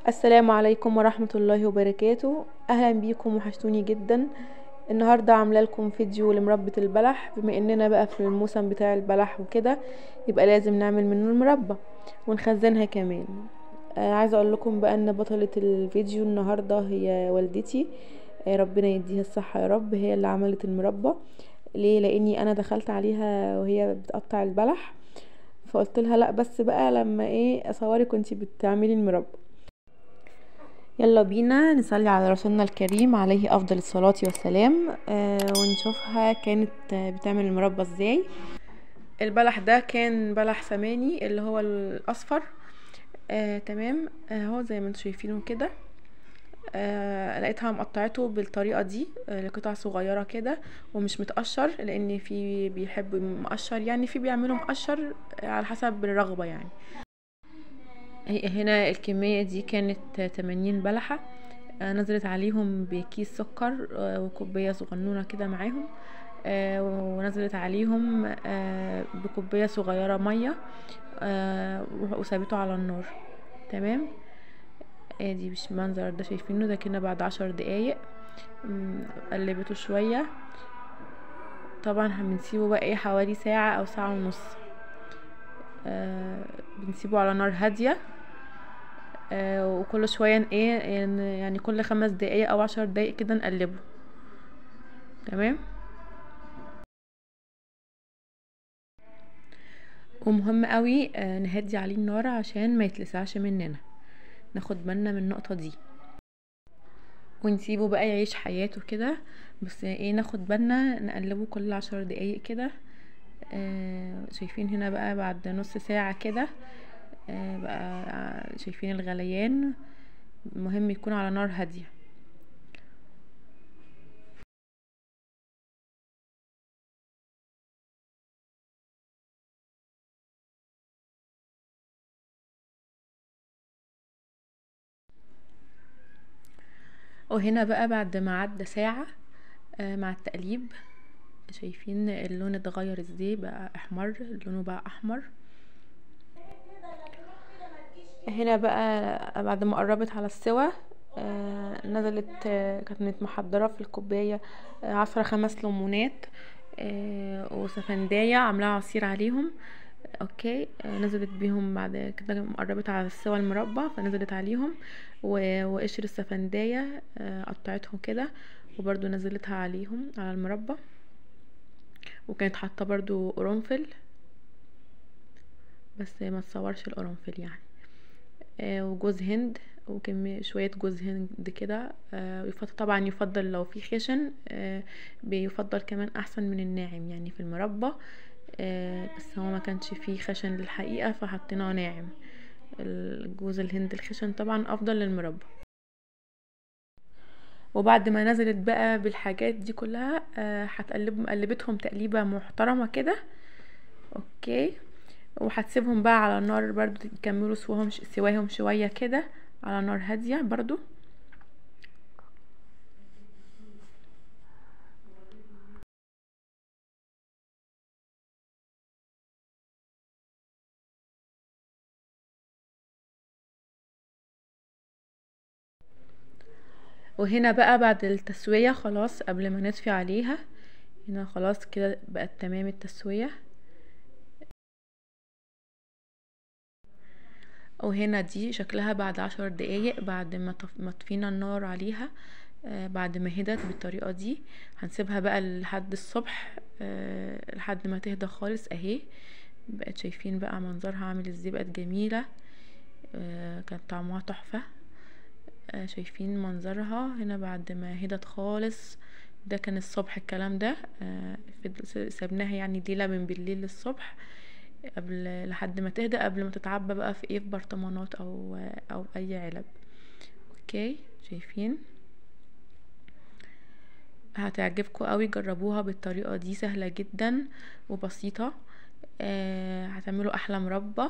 السلام عليكم ورحمة الله وبركاته. اهلا بيكم، وحشتوني جدا. النهاردة عامله لكم فيديو لمربى البلح. بما اننا بقى في الموسم بتاع البلح وكده، يبقى لازم نعمل منه المربى ونخزنها كمان. عايزه اقول لكم بقى ان بطلة الفيديو النهاردة هي والدتي، ربنا يديها الصحة يا رب. هي اللي عملت المربى. ليه؟ لاني انا دخلت عليها وهي بتقطع البلح، فقلت لها لا بس بقى لما ايه اصورك وانتي بتعملي المربى. يلا بينا نصلي على رسولنا الكريم عليه افضل الصلاة والسلام، ونشوفها كانت بتعمل المربى ازاي. البلح ده كان بلح سماني اللي هو الاصفر، تمام اهو زي ما انتم شايفينه كده. لقيتها مقطعته بالطريقة دي، لقطع صغيرة كده ومش متقشر، لان في بيحب مقشر، يعني في بيعملوا مقشر على حسب الرغبة يعني. هنا الكمية دي كانت 80 بلحة، نزلت عليهم بكيس سكر وكوباية صغنونة كده معاهم، ونزلت عليهم بكوباية صغيرة مية، وسابته على النار. تمام، ادي مش المنظر ده شايفينه ده كده. بعد 10 دقايق قلبته شوية، طبعا هنسيبه بقى ايه حوالي ساعة او ساعة ونص، بنسيبه على نار هادية، وكل شوية ايه يعني كل 5 دقايق او 10 دقايق كده نقلبه. تمام. ومهم قوي نهدي عليه النار عشان ما يتلسعش مننا، ناخد بالنا من النقطة دي، ونسيبه بقى يعيش حياته كده. بس ايه ناخد بالنا نقلبه كل 10 دقايق كده. شايفين هنا بقى بعد نص ساعة كده، بقى شايفين الغليان. مهم يكون على نار هادية. وهنا بقى بعد ما عدى ساعة مع التقليب، شايفين اللون اتغير ازاي، بقى احمر، لونه بقى احمر. هنا بقى بعد ما قربت على السوا، نزلت، كانت محضرة في الكوباية عصره 5 ليمونات، وسفندايه عاملاها عصير عليهم. okay، نزلت بيهم بعد كده قربت على السوا المربى، فنزلت عليهم وقشر السفندايه، قطعتهم كده وبرده نزلتها عليهم على المربى. وكانت حاطه برضو قرنفل، بس ما تصورش القرنفل يعني، وجوز هند وكمية شوية جوز هند كده. طبعا يفضل لو في خشن، بيفضل كمان احسن من الناعم يعني في المربى، بس هو ما كانش فيه خشن للحقيقة فحطيناه ناعم. الجوز الهند الخشن طبعا افضل للمربى. وبعد ما نزلت بقى بالحاجات دي كلها، هتقلب، قلبتهم تقليبه محترمه كده. okay، وهتسيبهم بقى على النار برضو يكملوا سواهم شوية كده على نار هادية برضو. وهنا بقى بعد التسوية خلاص، قبل ما نطفي عليها، هنا خلاص كده بقت تمام التسوية. وهنا دي شكلها بعد 10 دقايق بعد ما طفينا النار عليها، بعد ما هدت بالطريقة دي. هنسيبها بقى لحد الصبح، لحد ما تهدى خالص. اهي بقت، شايفين بقى منظرها عامل ازاي، بقت جميلة، كان طعمها تحفة. شايفين منظرها هنا بعد ما هدت خالص. ده كان الصبح الكلام ده، سبناها يعني ليلة من بالليل للصبح قبل لحد ما تهدى، قبل ما تتعبى بقى في ايه، في برطمانات او اي علب. okay، شايفين هتعجبكم قوي، جربوها بالطريقة دي، سهلة جدا وبسيطة، هتعملوا احلى مربى.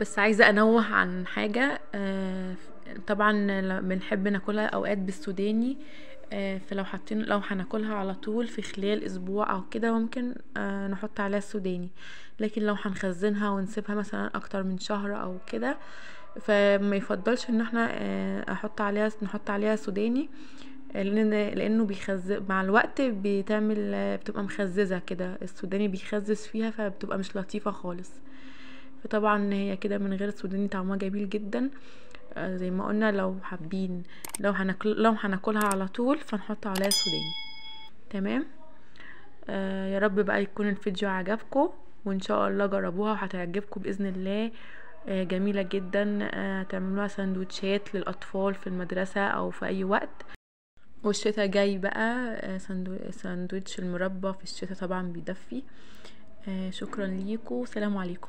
بس عايزه انوه عن حاجة، طبعا بنحب ناكلها اوقات بالسوداني، فلو حاطين، لو هناكلها على طول في خلال اسبوع او كده ممكن نحط عليها السوداني، لكن لو هنخزنها ونسيبها مثلا اكتر من شهر او كده فما يفضلش ان احنا نحط عليها سوداني، لانه بيخزز مع الوقت، بتبقى مخززه كده، السوداني بيخزز فيها فبتبقى مش لطيفة خالص. فطبعا هي كده من غير السوداني طعمها جميل جدا. زي ما قلنا لو حابين لو هناكلها على طول فنحط عليها سوداني. تمام. يا رب بقى يكون الفيديو عجبكم، وان شاء الله جربوها وهتعجبكم باذن الله. جميلة جدا، تعملوها سندوتشات للاطفال في المدرسة او في اي وقت. والشتاء جاي بقى، سندوتش المربى في الشتاء طبعا بيدفي. شكرا ليكم، سلام عليكم.